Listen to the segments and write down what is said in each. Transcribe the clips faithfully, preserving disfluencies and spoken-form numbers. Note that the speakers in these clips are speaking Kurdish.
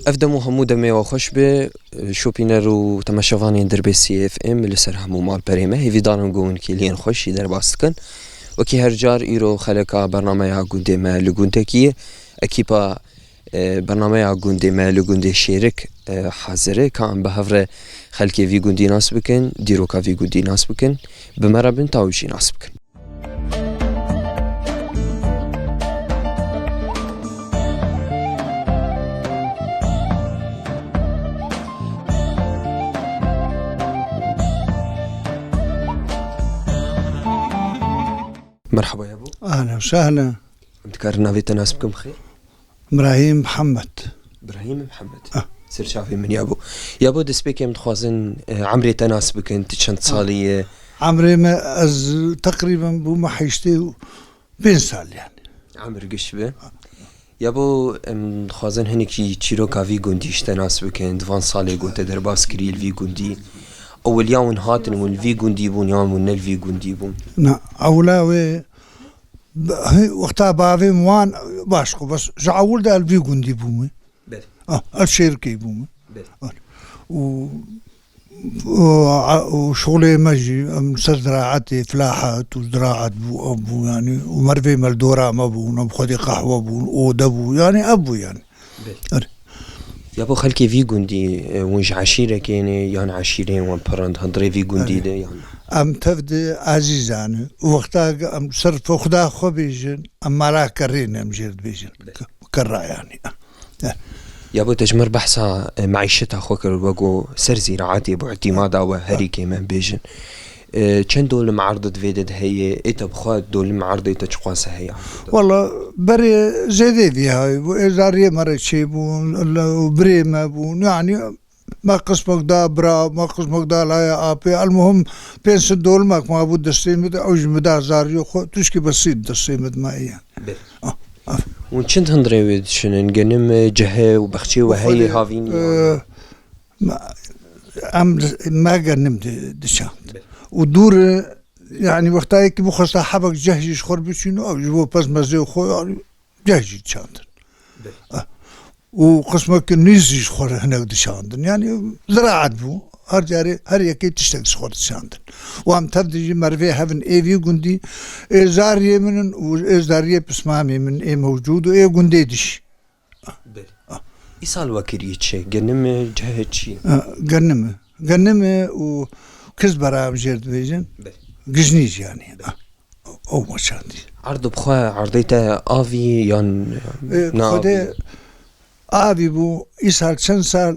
Ev dem û hemû demê we xweş be, şopîner û temaşevanên Dirbêsiyê F M li ser hemû malperê me. Hêvîdar im ku hûn kêliyên xweş jî derbas dikin. Wekî her car îro xeleka bernameya gundê me li gundekî ye. Ekîpa, e, bernameya gundê me li gundê Şêrik, e, hazir e. Ka em bi hev re xelkê vî gundî nas bikin, dîroka vî gundî nas bikin. Bi me re bin ta wî jî nas bikin. Merhaba yabo. Ahlen sehlen. Em dikarin navê te nas bikim xêr? Brahîm Mihemed. Brahîm Mihemed. Ah. Ser çavê min yabo. Yabo destpêkê em dixwazin, e, emrê te nas bikin, tu çend Ah. salî ye? Emrê me, ez teqrîben bûme heştê û pênc sal yani. Emir giş be. Yabo em dixwazin hinekî çîroka vî gundî ji te nas bikin, di van salê ku te derbas kirî li vî gundî. Ewil ya hûn hatin hûn li vî gundî bûn, yan hûn ne li vî gundî bûn? Na, ewla wê Bi-, hey, wexta bavê min wan baş xwe, bes ji ewil de el vî gundî bûme. Belê. Ah, el Şêrikê bûme. Belê. Ah. Û, û, a, û şixulê me jî, em ser ziraetê, filahet û ziraet bû, ev bû, yani, û mervê me li dora me bûn, em xwedî qehwe bûn, ode bû, yani, ev bû, yani. Belê. Er. Ya bo xelkê vî gundî, e, hûn ji eşîrekê ne, yan eşîreyên wan pir in, di hundirê vî gundî Erê. de, yan? Em tev di ezîzan in. Û wexta em ser Xuda xwe bêjin, em mala kerrê ne, em jê dibêjin. Belê. Ke-, kerra yani. Eh. Ya bo te ji mir behsa, e, meîşeta xwe kir, wego ser zîraetê bo îtîmada we herî kêm em bêjin. E, çend dolim erdê di vê de heye? Ê te bi xwe dolim erdê te çiqas heye? Walla berê zêdê vî hay bû. Êzariyê me re çêbûn, le-, û birê me bûn. Yani me qismek da bira, me qismek da laya apê. Elmuhim pênc sed dolimek ma bû destê min de, ew jî min da zariyê xwe. Tişkî besît destê min de me heye. Belê. Ah, ah. Hûn çend hundirê wê diçinin? Genim, e, cihê û bexçê we heye Xwedê, havîn? e, Ma-, em, me genim di-, diçand. Belê. Û dûr, yani, wexta yekî bixwesta hebek ceh jî ji xwe biçîn, ew ji bo pez mezê xwe, yani, ceh jî diçandin. Belê. Ah. Û qismekî nîz jî ji xwe hinek diçandin. Yani, ziraet bû. Her carê, her yekê tiştek ji xwe diçandin. Û em tev dijî mervê hevin ê vî gundî, ê zariyê min in û ê zariyê pismamê min ê mewcûd û ê gundê dişî. Belê. Ah. Îsal we kiriye çi? Genim e, cihê çi? Ah, genim e. Genim e û kiz bera em jêr dibêjin. Belê. Gijnî jî yani. Belê. Ah, ew me çandî. Erd bi xwe, erdê te avî yan E, na Xwedê avî? Avî bû, îsal çend sal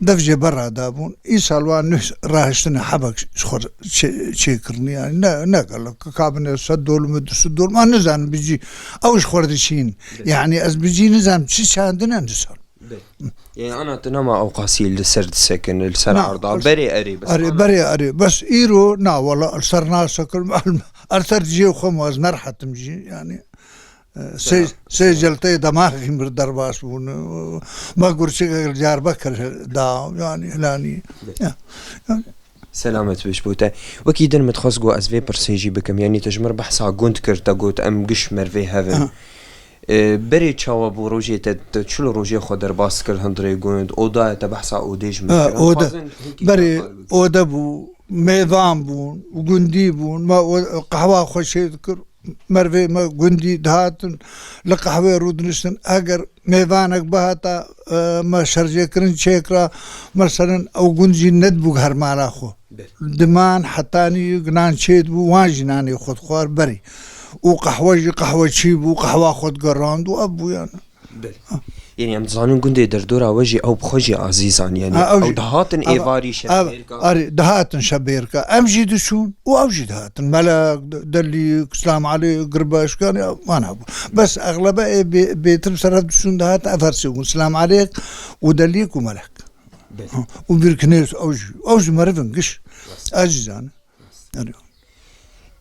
Dev jê berra dabûn. Îsal wan nuh rahiştine hebek ji xwe çê-, çêkirinî, yani ne, ne gelek. Kabine sed dolum, du sed dolum. An nizanim bi cî. Ew ji xwe diçîn. Belê. Yani ez bi cî nizanim çi çandine nizanim. Belê. Yani ana tu nema ewqasî li ser disekin, li ser Na, erda. Berê erê bes. Erê, berê erê. Bes îro, na, wala li ser nasekirim. Er ser cihê xwe ma ez nerhetim jî, yani. Sê, Selam. sê celteyê demaxî mir derbas bûn. Me gurçikek li Diyarbekir da, yani, hilanî. Ya, yani. Selamet bêj bo te. Wekî din min dixwest got ez vê pirsê jî bikim. Yanî te ji mir behsa gund kir, te got em giş mervê hev in. Aha. E, berê çawa bû rojê te, te çilo rojê xwe derbas kir hundirê gund, oda te behsa odê ji min Ha, kir. Em oda, dixwazin hinkî berê daha qal bikin. Oda bû, mêvan bûn, gundî bûn, me o, qehwa xwe çê dikir. Mervê me gundî dihatin, li qehwê rûdiniştin. Eger mêvanek bihata, e, me şerjêkirin çêkira, meselen, ew gund jî nedibû her mala xwe. Belê. Diman hetanî ginan çêdibû, wan jî nanê xwe dixwar berî. Û qehwe jî qehweçî bû, qehwa xwe digerand û ev bû yani. Belê. Yanî em dizanin gundê derdora we jî ew bi xwe jî azîzan, yanî Ha, ew ew jî, dihatin ev, êvarî ev, şevbêrka. Erê, dihatin şevbêrka. Em jî diçûn û ew jî dihatin. Melek, de-, delîk, Silam Elêk, girbeşk, yanî wan hebû. Bes exlebe ê bê-, bêtir ser hev diçûn dihat, ev her sê bûn. Silam Elêk û delîk û melek. Belê. Ha, û birkinêz ew jî. Ew jî merivin giş. Rast. Ezîzan. Erê.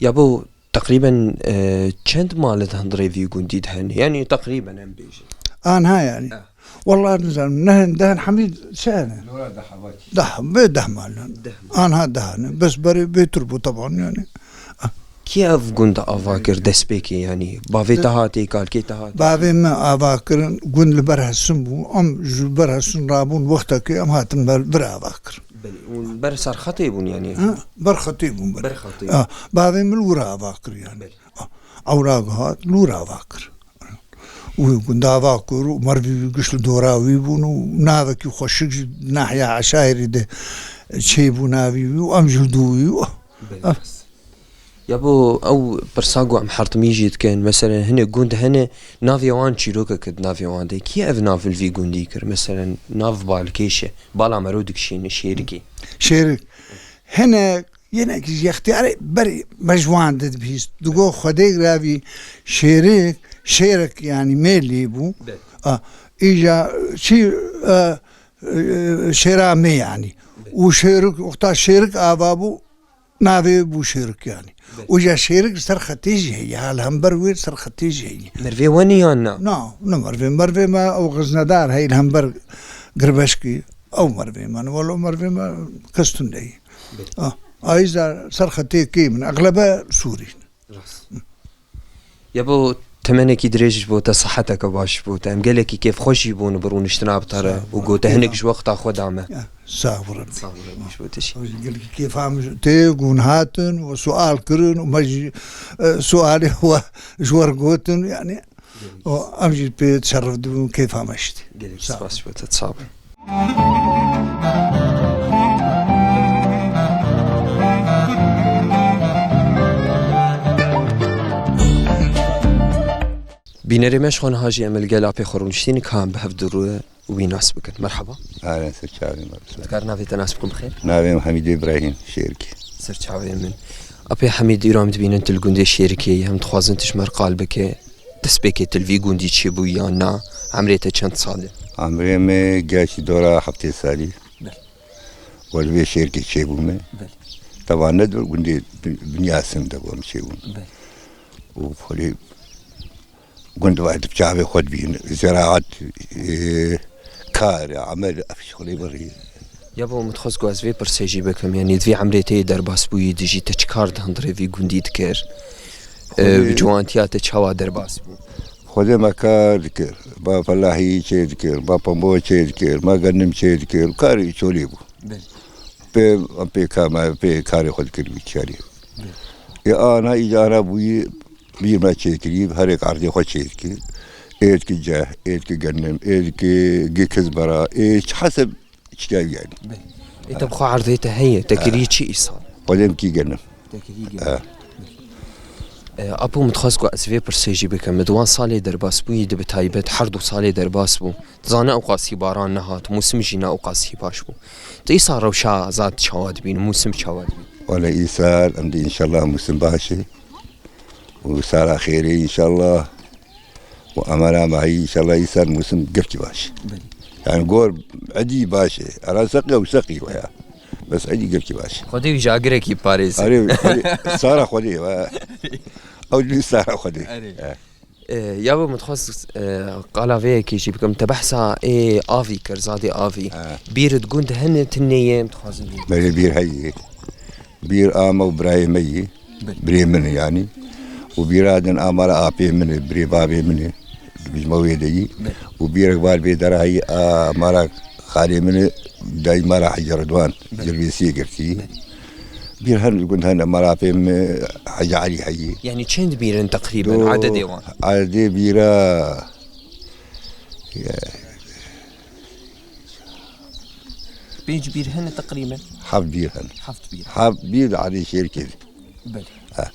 Ya bo teqrîben, e, çend mal di hundirê vî gundî de hene? Yanî teqrîben em bêjin. Anha yani. Ha. Wallahi nizanim. Ne, deh hemî çi hene? Dora deh heva çi? Deh, bê deh mal hene. Deh mal. Anha deh hene. Bes berê bêtir bû taban yani. Ah. Kî ev gund ava kir destpêkê, yanî bavê te hatê, kalkê te hatê? Bavê me ava kirin, gund li ber hesin bû. Em ji ber hesin rabûn, wextekê em hatin ber, vir ava kir. Belê, hûn ber serxetê bûn, yanî? Ha, ber xetê bûn, belê. Ber xetê. Ha, bavê min li wir ava kir, yanî. Belê. Ha, ewra gihat, li wir ava kir. Wî gund ava kir û mervî wî giş li dora wî bûn û navekî xweşik ji nahiya Eşayirî de çêbû navî wî û em jî li dû wî û Belê. Ya bo ew pirsa ku em hertimî jî dikin, meselen hinek gund hene, navê wan çîrokek di navê wan de. Kî ev nav li vî gundî kir? Meselen nav Balkêş e, bala mero dikişîne Şêrikê. Şêrik. Hinek, hinek ji extiyarê berê me ji wan didibihîst. Digo Xwedê giravî Şêrik, Şêrik yanî mêlî bû. Be. A, îja çî, e, e, şêra me yanî. Be. Û Şêrik, wexta Şêrik ava bû, navê bû Şêrik yanî. Be. Û ja Şêrik li ser xetê jî heye, ha li hember wê li ser xetê jî heye. Mervê we ne yan na? Na, ne mervê. Mervê me ew xiznedar hey li hember Girbeşkî. Ew mervê me ne. Welo mervê me kes tune ye. Be. Ah, a îza ser xetê kêm in. Exlebe Sûrî ne. Rast. Ya bo temenekî dirêj ji bo te, siheteke baş ji bo te. Em gelekî kêfxweş jî bûn bi rûniştina bi te re. Sağ ol. Û gote hinek ji wexta xwe da me. Ya, sağ ol Rebî. Sağ ol Rebî ji bo te jî. Gelekî kêfa min ji te gûn hatin û sual kirin û me jî, e, sualê we ji we re gotin, yanî, û em jî pê şeref dibin û kêfa me jî tê. Gelek spas ji bo te, sağ ol. Bînerê me, ji xwe niha jî em li gel apê xwe rûniştîn, ka em bi hev du rû wî nas bikin. Merhaba. Ahlen, ser çavê me. Dikar navê te nas bikim bixêr? Navê min Hemîd Îbrahîm Şêrkî. Ser çavê min. Apê Hemîd, îro em dibînin tu li gundê Şêrikê yî, em dixwazin tu ji me re qal bike. Destpêkê tu li vî gundî çêbûyî yan na? Emrê te çend sal e? Emrê me geşî dora heftê salî. Belê. Û li vê Şêrkê çêbûme. Belê. Teva ne di gundê bi-, Binyasîn de bûm çêbûm. Belê. Û xwelê gund ve di çavê xwe dibîn. Ziraat, e, kar, emel, ev şixulê birî. Ya bo min dixwest ku ez vê pirsê jî bikim, yanî di vî emrê te yê derbas bûyî de jî te çi kar di hundirê vî gundî dikir? Xwedê Bi ciwantiya te çawa derbas bû? Xwedê me kar dikir, me felahî çê dikir, me pembo çê dikir, me genim çê dikir, karê çolê bû. Belê. Pê, pê ka me, pê karê xwe dikir wî çerî. Belê. Ê ana, îca ana bûyî, bîr me çêkirî, herêk erdê xwe çêdikir. Ê dikir ceh, ê dikir genim, ê dikir gikiz bera, ê çi heseb çi yanî. Belê. Ê te bi xwe erdê te heye, te kirî çi îsal? Xwedê min kî genim. Te kirî genim. Ha. E, apo min dixwest ku ez vê pirsê jî bikim. Di wan salê derbas bûyî de bi taybet her du salê derbas bû. Dizane ewqasî baran nehat, mûsim jî ne ewqasî baş bû. Tu îsal rewşa zad çawa dibînî, mûsim çawa dibînî? Wele îsal em dê înşallah mûsim baş e. Û sala xêrê înşallah. Û emela me heyî înşallah îsal mûsim gelkî baş. Belê. Yani gor edî baş e. Era seqî ew seqî we ya. Bes edî gelkî baş e. Xwedê wî ji agirekî parêze. Erê, Xwedê, sala Xwedê we. Ew dibî sala Xwedê. Erê. He. E, ya bo min dixwest, e, qala vê yekê jî bikim. Te behsa ê avî kir, zadê avî. He. Bîr di gund hene, tinê ye, em dixwazin bîr. Belê bîr heye. Bîr a me û birayê me yî. Belê. Birê min e yanî. Û bîra din a mala apê min e, birê bavê min e. Ji me wê de yî. Belê. Û bîrek bar vê dera heyî a mala xalê min e, dayî mala Hecî Ridwan, Belê. Cirbêsiyê girtî. Belê. Bîr hin li gund hene, mala apê min Hecî Elî heyî. Yanî çend bîr in teqrîben, Do-, ededê wan? Ededê bîra, ya, Pênc bîr hene teqrîben? Heft bîr hene. Heft bîr. Heft bîr di erdê Şêrkê de. Belê. Ha.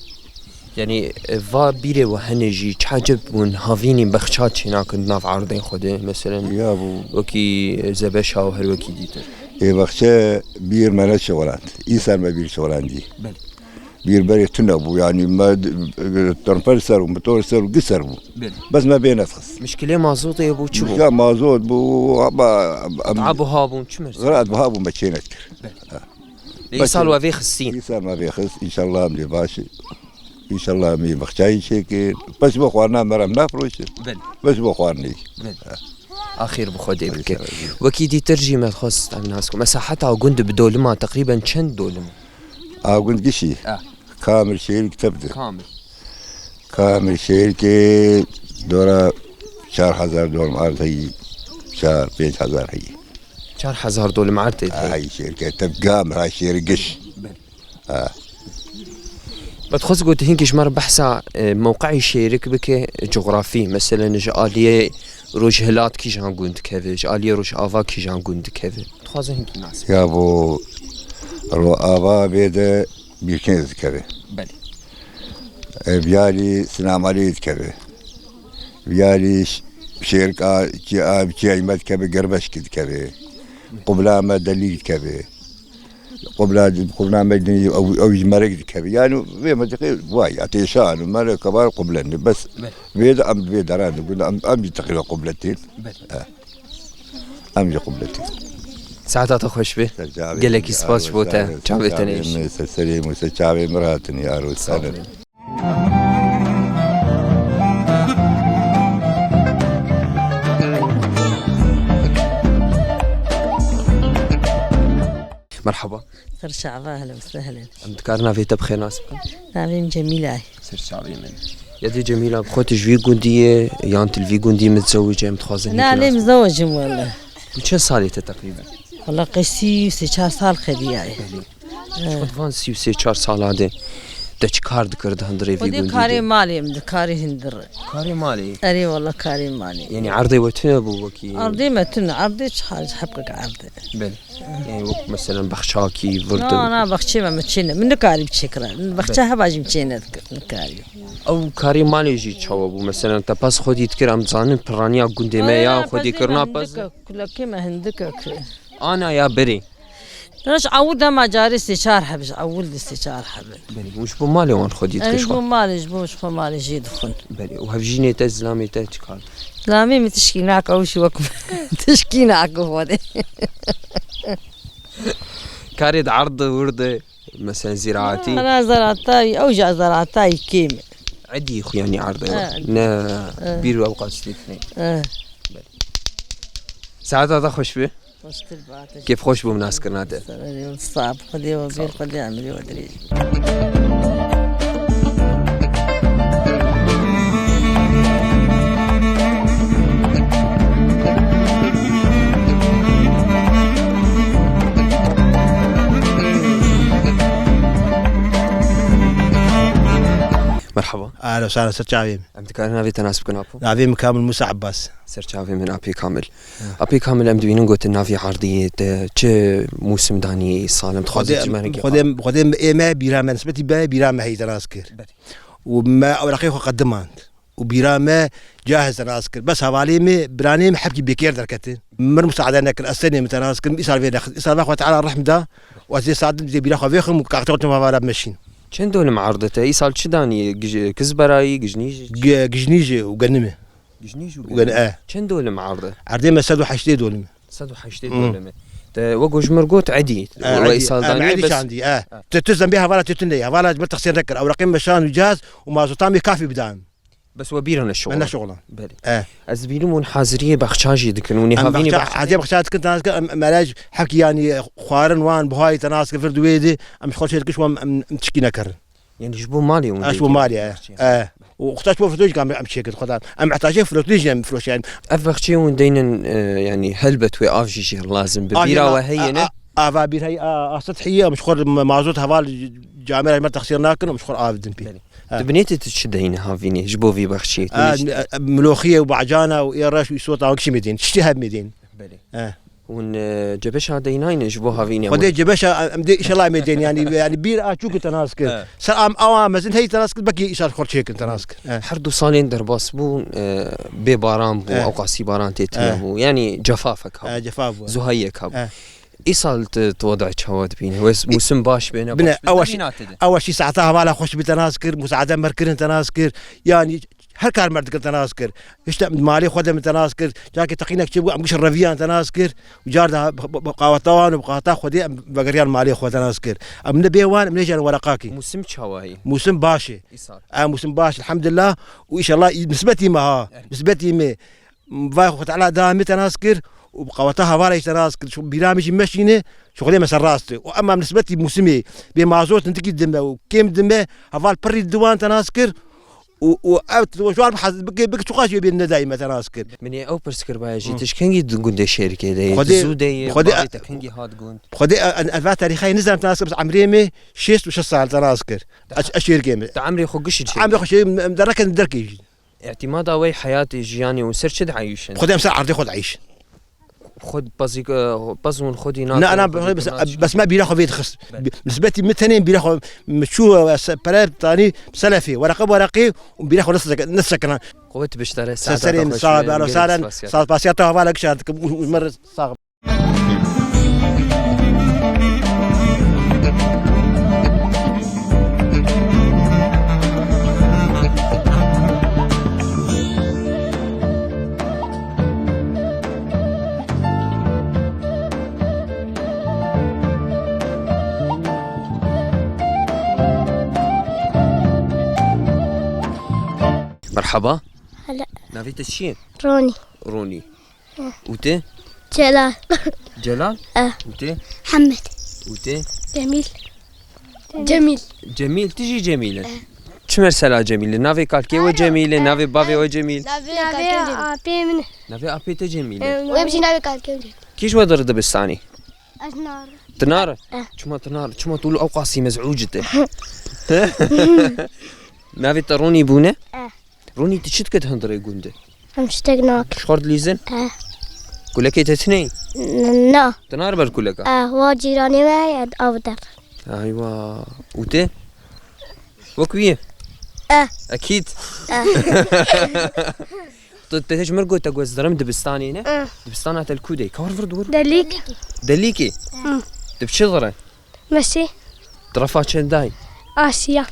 Yanî, e, va bîrê we hene jî, çi eceb bûn, havînî bexça çênakin di nav erdê xwe de, meselen, Ya bu wekî, e, zebeşa û her wekî dîtir. Ê bexçe bîr me neşixuland. Îsal me bîr şixulandî. Belê. Bîr berê tune bû, yanî me d-, d-, tirmpel ser û motor ser û gi ser bû. Belê. Bes me bê nedixist. Mişkilê mazotê bû, çi bû? Mişkila mazot bû, ama em Tabû ha bûn, çi merz? Ziraat buha bû, me çê nedikir. Belê. Ha. Lê îsal we vê xistîn. Îsal me vê xist, înşallah em dê baş. Înşallah em ê bexçayî çêkir. Bes bo xwarina me re em nafroşin. Belê. Bes bo xwarinê. Belê. Ha. Axir bi Xwedê bike. Wekî dîtir jî me dixwest em nas ku. Mesela heta gund bi dolima teqrîben çend dolim? A gund gişî. Ah. Kamil şêrik tep de. Kamil. Kamil şêrikê dora çar hezar dolm ard heyî, çar, pênc hezar heyî. Çar hezar dolm ard tê de. Ay, şêrikê tep gam, ha, şêrik giş. Belê. Ha. Me dixwest got, hinkî ji me re behsa, e, mewqeyê şêrik bike, cografî. Meselen, ji aliyê rojhilat kîjan gund dikeve, ji aliyê rojava kîjan gund dikeve. Dixwazin hinkî nas. Ya bo rojava bê de Bîrkêz dikeve. Belê. E, Biyalî Sinamalî dikeve. Biyalî Ş-, Şêrka, Çi-, a, Çiyaymet dikeve, Gerbeşkî dikeve. Qubla me Delî dikeve. Qubla, qubla me dinî ew, ew ji Merek dikeve. Yani vê mentiqê vay, Ateşan, Merek, Kebar, Qublen. Bes. Belê. Vê de em vê deran, em, em jî teqrîben qubletîn. Belê. E. Em jî qubletîn. Saeta te xweş be. Ser çavê Gelekî min, spas ji bo te. Ser çavê te neyş. Min, ser serê min, ser çavê min rahatin ya, aro. Sağ ol. Merhaba. Ser çava, ehlen we sehlen. Em dikarin navê te bi xêr nas bikin? Navê min Cemîla ye. Ser çavê min. Ya dê Cemîla, bi xwe tu ji vî gundî yê yan tu li vî gundî mitzewice, em dixwazin Na, hinkî lê nas bikin. Mizewicim wele. Tu çend salê te teqrîben? Wele qey sî û sê çar sal qediyaye. Belê. Ji xwe di van sî û sê çar sala de te çi kar dikir di hundirê vî gundî de? Xwedê karê malê em di, karê hundir. Karê malê? Erê wele karê malê. Yanî erdê we tune bû wekî? Erdê me tune, erdê çi hal, hebkek erdê. Belê. Yani wek meselen baxçakî, virdi. Na, na, baxçê me, me çêne. Min nikarî çêkira. Baxça heba jî min çêne dikir, nikarî. Ew karê malê jî çawa bû? Meselen te pez xwedî dikir, em dizanin piraniya gundê me ya xwedî kirina pez. Kulekê me hindike kir. Ana ya berê. Roj ewil dema carê sê çar heb, ji ewil de sê çar heb. Belê, û ji bo malê wan xwedî dikir. Ji bo malê, ji bo, ji xwe malê jê dixwin. Belê, û hevjînê te, zilamê te çi kar? Zilamê min tişkî nake, ew jî wek min tişkî nake xwedê. Karê di erd de wir de, mesela ziraatî? Na, na, zeraatayî, ew jî zeraatayî kêm e. Edî xwe yanî erd e. Ha, edî. Ne, ha. Bîr ew qas têkine. Ha. Belê. Saeta te xweş be. Xweştir be, te jî. Kêfxweş bûm naskirina te. Serê wî sab, Xwedê we bîr, Xwedê emirê we dirêj. Merhaba. Ahlen we sahlen, ser çavê min. Em dikarin navê te nas bikin, apo? Navê min Kamil Musa Abbas. Ser çavê min, apê Kamil. Apê Kamil, em dibînin gotin navê erdê te çi mûsim danî sal, em dixwazin Xwedê, çi me hinekî Xwedê, xwe. Xwedê ê me bîra me, nisbetî be bîra me heyî te nas kir. Belê. Û me ewreqê xwe qedimand. Û bîra me cahiz te nas kir. Bes hevalê me, biranê me hepkî bêkêr derketin. Min musaade nekir, ez tenê min te nas kir, îsal vê nexist. Îsal ve Xwedê Teala rehm da, û ez ê sadim dê bîra xwe vêxim û kaxtê xwe tim hevala bimeşîn. Çend dolim erde te? Îsal çi danî? Gij-, kizberayî, gijnî jî? Gi-, gijnî jî û genimê. Gijnî jî û Û gen-, genimê. E. Çend dolim erde? Erdê me sed û heştê dolim. Sed û heştê Hmm. dolimi. Te wek ku ji mir got edî. E, We edî. Îsal E, me danî edî bes. Çandî, e. Ha. Tu, tu zembê hevala tu tune, hevala ji mir texsîr nekir. Ewreqê me şan û cihaz û mazota me kafî bidan. Bes we bîra neşixulan. Me neşixulan. Belê. E. Ez dibînim hûn haziriyê baxça jî dikin, hûn ê Em havînê baxça, baxçê haziriyê baxça dikin, tanas kir, em, em erê ji hepkî yanî xwarin wan, buhayê te nas kir, vir di wê de, em ji xwe çê dikin, ji wan em, em tişkî nekirin. Yanî ji bo malê hûn Ez ji bo dêkin malê, e. Baxçeyê. E. Û xweda ji bo firotin jî em, em çêkin, xweda. Em ihtiyaca firotinê jî em firoşin. Ev baxçeyê hûn deynin, e, yanî helbet wê av jî jê lazim bi. Av jê Bîra la-, we heye, a, ne? A, ava bîr heye, a, a sed heye, em ji xwe ma-, mazot heval camêra ji me texsîr nakin, em ji xwe av didin pê. Belê. Ha. Di binê te tu çi deyne havînê ji bo vî baxçeyê? Tu Ha, nişt- e, e, miloxiye û bacana û ê reş û îsota û kişî mêdên. Tiştî hev mêdên. Belê. E. Hûn, e, cebeşa deynayne ji bo havînê Xwedê hûn? Cebeşa, em dê îşellah mêdên, yani, yani bîr a çûk te nas kir. E. Ser am, awa mezin hey te nas kir, belkî îşal xor çêkin te nas kir. E. Her du salên derbas bûn, e, bê baran bû, E. ewqasî baran tê tine E. bû. Yani cefafek hebû. E, cefa bû. Zuhayek hebû. E. Îsal tu, tu weda çawa dibîne? Wes, mûsim baş bêne, Bine, baş bêne, ewa şî, dibîna te de. Ewa şî saeta hevala xweş bi te nas kir, musaade mer kirin te nas kir. Yani her kar mer dikin te nas kir. Hişte malê xwe de min te nas kir. Carkê teqînek çêbû, em giş reviyan te nas kir. Û car de b-, b-, b-, qaweta wan û bi qaweta Xwedê em vegeriyan malê xwe te nas kir. Em ne bê wan, em nêjî wereqakî. Mûsim çawa ye? Mûsim baş e. Îsal. E, mûsim baş, elhamdulillah. Û înşallah, î-, nisbetî me ha. Evet. Nisbetî me. Vay Xwe Teala da me te nas kir û bi qeweta hevala jî te nas kir, şu bîra min jî meşîne, şixulê me ser rast e. Û ema nisbetî mûsimê bê mazot hindikî dime û kêm dime, heval pirî diwan te nas kir. Û, û ev tu ji wan bihez bike, bike çiqas jê bê nedayî me te nas kir. Min ê ew pirs kir, baye jî Hı. tu ji kengî di gundê Şêrikê de yê? Xwedê, Tu zû de yê, xwedê, bavê te kengî hat gund? Xwedê ev, ev, ev tarîxayê nizam te nas kir, bi emrê me şêst û şeş sal te nas kir. Ez, ez Şêrikê me. Te emrê xwe gişt Em bê xwe şê, em dernekin derkê jî. Îtîmada wey heyatê jiyanê û ser çi dieyîşin? Xwedê em ser erdê xwe dieyîşin. Xwe pezîk, e, pez hûn xwedî Na, nakin, na, xwedî bes, pinaş. Bes me bîra xwe vê dixist. Belê. Bi-, nisbetî min tenê bîra xwe, min çû, e, se-, pere tanî selefê, wereqe bi wereqê û bîra xwe nesekina. Qwet biştere, Ser saeta serê te min xweş sağ be, be, alo gelek saren, spasiya. Sağ pasiya te hevala kişa dikim û, û mer sağ. Merhaba. Hela. Navê te çi ye? Ronî. Ronî. Û te? Celal. Celal? Eh. Û te? Hemed. Û te? Cemîl. Cemîl. Cemîl, tu jî Cemîl e? Eh. Çi mesela Cemîl e? Navê kalkê we Cemîl e, navê bavê we Cemîl? Navê apê min e. Navê apê te Cemîl e? Eh, wê bijî navê kalkê min. Kî ji we dir dibistanê? Ez nar. Tu nar? Eh. Çima tu nar? Çima tu li ew qasî mezûc te? Navê te Ronî bûne? Eh. Ronî, tu çi dikit hundirê gund de? Em ştek nakin. Ji xwe re dilîzin? Eh. Kulekê te tune ye? N-, na. Tu nari ber kuleka? Eh, wa cîranê me ye, ev der. Aywa. Û te? Wek wî ye? Eh. Ekîd? Eh. Tu, te ji min re got, te got, ez dirim dibistanê ne? Eh. Dibistana te li ku de ye? Ka wir vir dûr. Delîk. Delîkê? Hmm. Tu bi çi dire? Mesî. Di refa çendayî? Asiya.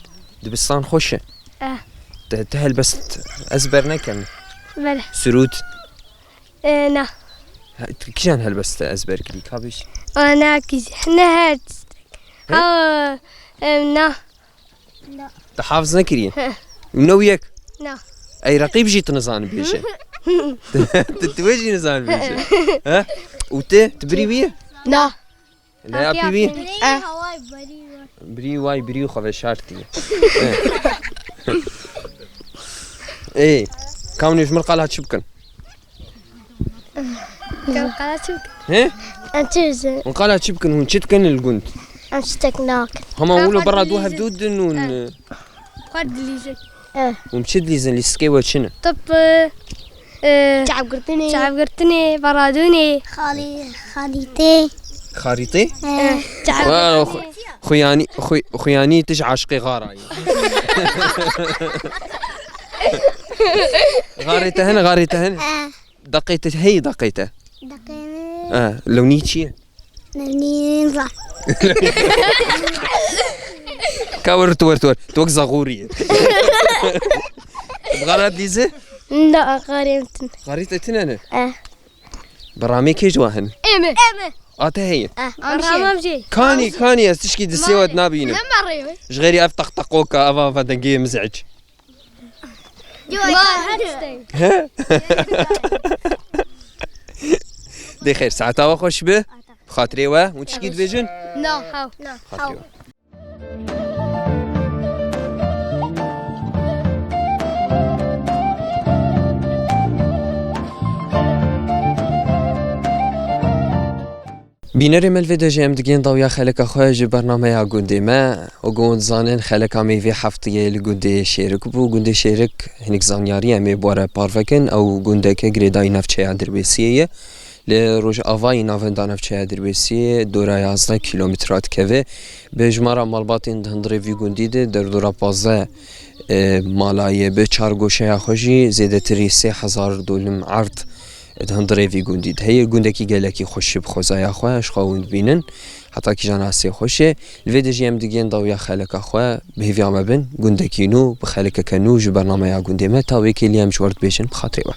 Dibistan xweş e. Eh. Te, te helbest ezber nekin? Bele. Sirûd? Eh, na. Ha, tu kîjan helbest te ezber kirî? Ka bêj. Ana kîj-, ne her tiştek. He? Ha, em, na. Na. Te hafiz nekiriye? He. Û ne wiyek? Na. Ey reqîb jî tu nizanî bêje. Tu, tu wê jî nizanî bêje. He? Û te, tu birî wî ye? Na. Lê apî wî? Eh. Birî way, birî xwe veşartiye. Ê, ka hûn ê ji min qala çi bikin? Ka qala çi bikin? He? Em çi bikin? Hûn qala çi bikin? Hûn çi dikin li gund? Em ştek nakin. Hema hûn li bera dû hevdû din hûn. Xwe dilîzin. Eh. Hûn çi dilîzin? Lîstikê we çi ne? Top, e, çavgirtinê. Çavgirtinê, veradûnê. Xalî-, xalîtê. Xarîtê? Eh. Wa, xu-, xuyanî, xu-, xuyanî tu ji aşiqê xara yî. Xarê te hene, xarê te hene? Eh. Deqê te heye, deqê te? Deqê min. Eh, lewnî çi ye? Lewnî nizam. Ka wer tu, wer tu, wer. Tu wek zaxûrî ye. Xara dilîze? Na, xarê min tune. Xarê te tune ne? Eh. Beramê kê ji wan hene? Ê min. Ê min. A te heye? Eh, beramam jê. Kanî, kanî, ez tişkî di sêwet nabînim. Ne merê wê? Ji xêrî ev teqteqoka, eva, eva dengê mizec. He? Dê xêr, saeta we xweş be. Bi xatirê we, hûn tişkî dibêjin? Na, haw. Xatirê we. Bînerê me li vê dejê em digihên dawiya xeleka xwe ji bernameya gundê me. Wek hûn dizanin, xeleka me yê vê hefteyê li gundê Şêrik bû. Gundê Şêrik, hinek zanyarî em ê bi we re parve kin. Ew gundeke girêdayî navçeya Dirbêsiyê ye. Li rojavayî navenda navçeya Dirbêsiyê dora yazdeh kîlometre dikeve. Bi jimara malbatên di hundirê vî gundî de derdora pazdeh, e, mala ye. Bi çar goşeya xwe jî zêdetirî sê hezar dolim erd di hundirê vî gundî de heye. Gundekî gelekî xweş e bi xwezaya xwe, ji xwe hûn dibînin. Heta kîjan astê xweş e. Li vê de jî em digihên dawiya xeleka xwe, bi hêviya me bin, gundekî nû, bi xelekeke nû ji bernameya gundê me. Ta wê kêlî em ji we re dibêjin, bi xatirê we.